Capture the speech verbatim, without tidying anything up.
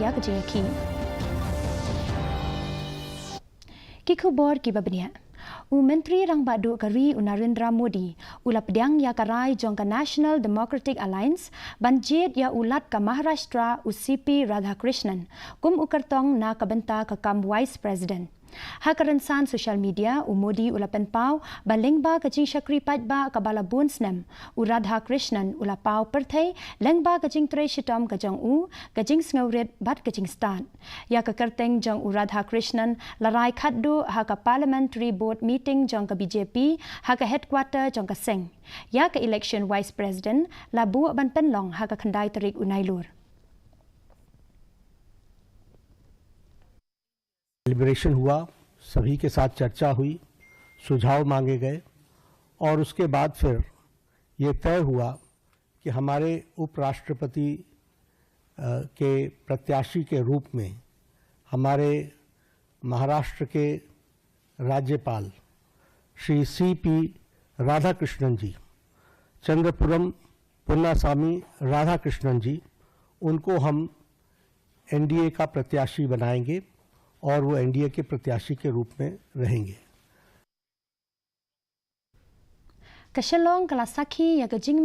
ïa ka jingïakhih. Ki khubor kiba bniah. U Myntri Rangbah Duh ka ri u Narendra Modi u la pdiang ïa ka rai jong ka National Democratic Alliance ban jied ïa u Lat ka Maharashtra u C P Radhakrishnan kum u kyrtong na ka bynta ka kam Vice President. Ha ka rynsan social media, u Modi u la pynpaw ba lyngba ka jingshakri paidbah kaba la bun snem, u Radhakrishnan u la paw pyrthei lyngba ka jingtrei shitom ka jong u, ka jingsngewrit bad ka jingstad. Ïa ka kyrteng jong u Radhakrishnan la rai khatduh ha ka Parliamentary Board meeting jong ka B J P ha ka headquarter jong ka seng. Ïa ka election Vice President la buh ban pynlong ha ka khyndai tarik u Nailur. Deliberation हुआ, सभी के साथ चर्चा हुई, सुझाव मांगे गए और उसके बाद फिर ये तय हुआ कि हमारे उपराष्ट्रपति के प्रत्याशी के रूप में हमारे महाराष्ट्र के राज्यपाल श्री सी पी राधाकृष्णन जी, चंद्रपुरम पुन्नासामी राधाकृष्णन जी, उनको हम एनडीए का प्रत्याशी बनाएंगे और वो एनडीए के प्रत्याशी के रूप में रहेंगे। Ka Shillong ka la sakhi ïa ka jingmih